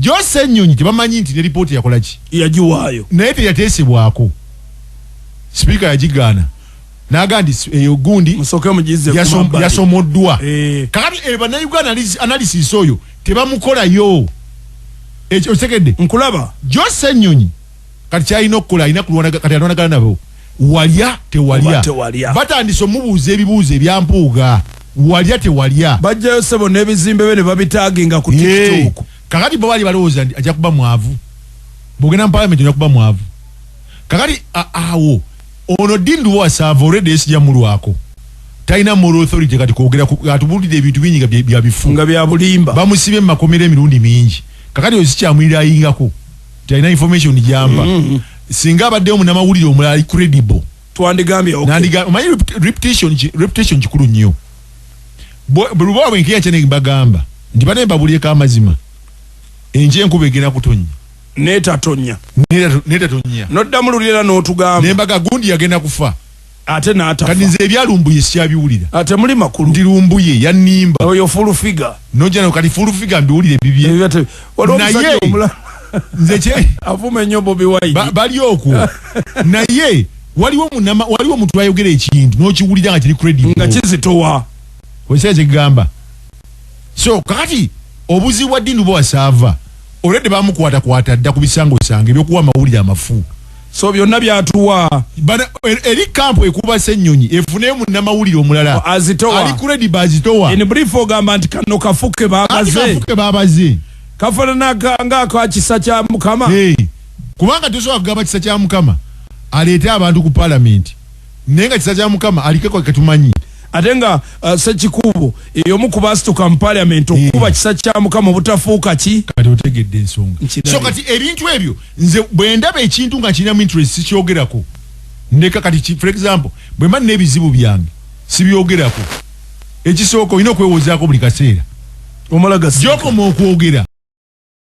Joe Ssenyonyi tebamanyi nti ne ripooti yakola ki? Yagiwaayo. Naye teyateesebwako. Sipiika yagigaana n'agamba nti eyo gundi Musooke mugize ku mabbali. Yasomoddwa. Eh. Kakati bannayuganda analysis oyo tebamukolayo. Ekyo okitegedde? Nkulaba. Joe Ssenyonyi kati kyalina okukola, alina kulwana. Kati alwanagana nabo, walya tewalya. Oba tewalya. Batandise omubuuza ebibuuzo ebyampuuga, walya tewalya. Bajjayo, sebo, n'ebizimbe bye ne babitaginga ku TikTok. Kakati bo bali balowooza nti ajja kuba mwavu. Bwogenda mu parliament ojja kuba mwavu. Kakati awo ono Dean Lubowa Saava already esijja mulwako, talina moral authority kati kwogera atubulidde ebintu bingi nga bya bifu. Nga bya bulimba. Bamusibye mu makomera emirundi mingi. Kakati oyo sikyamwirayingako, talina information gyamba. Singa abaddeyo munnamawulire omulala ali credible, Twandigambye okay. Nandiga omanyi reputation kikulu nnyo. Bwe lubawa bwenkeya kyene mbagamba nti bane mbabulireko amazima, enkya enkuba egenda kutonnya. Neetatonya. Netatonya. Noddamu luli era n'otugamba. Nembaga gundi yagenda kufa. Ate n'atafa. Kati nze ebyalumbuye sikyabiwulira. Ate muli makulu. Nti Lumbuye yannimba. Oyo full figure. Nojja no kati full figure mbiwulire bibye. Waliwo Naye omusajja omulala nze kye avuma ennyo Bobi Wine. Bali okwo, naye waliwo munama, waliwo omuntu ayogera ekintu n'okiwulira nga kiri credible. Nga kizitowa. Okiseera kyegamba. So kakati obuzibu bwa Dean Lubowa Saava, olwedde bamukwatakwata dda ku bisangosango ebyokuwa amawulire amafu. So byonna byatuwa. Eri camp ekuba Ssenyonyi efuneyo munnamawulire omulala Azitowa. ali credible, azitowa. In brief, ogamba nti kano kafuke Ati babaze. Kafuke babaze. Kafaanana ngaako kisa kya Mukama. Hey, kubanga tosobola kugamba kisa kya Mukama aleete abantu ku palamenti, naye nga kisa kya Mukama alikeko ketumanyi. Ate nga Sekikubo eyomu ku basituka mu parliament okukuba kisa kya Mukama obutafuuka ki. Kati otegedde ensonga. Nkirabye. So kati ebintu ebyo, nze bwe ndaba ekintu nga kirinamu interest, sikyogerako, ndeka. Kati for example, bwe mba nina ebizibu byange sibyogerako. Ekisooka, olina okwewozaako buli kaseera. Omala gasi Gyokoma okwogera.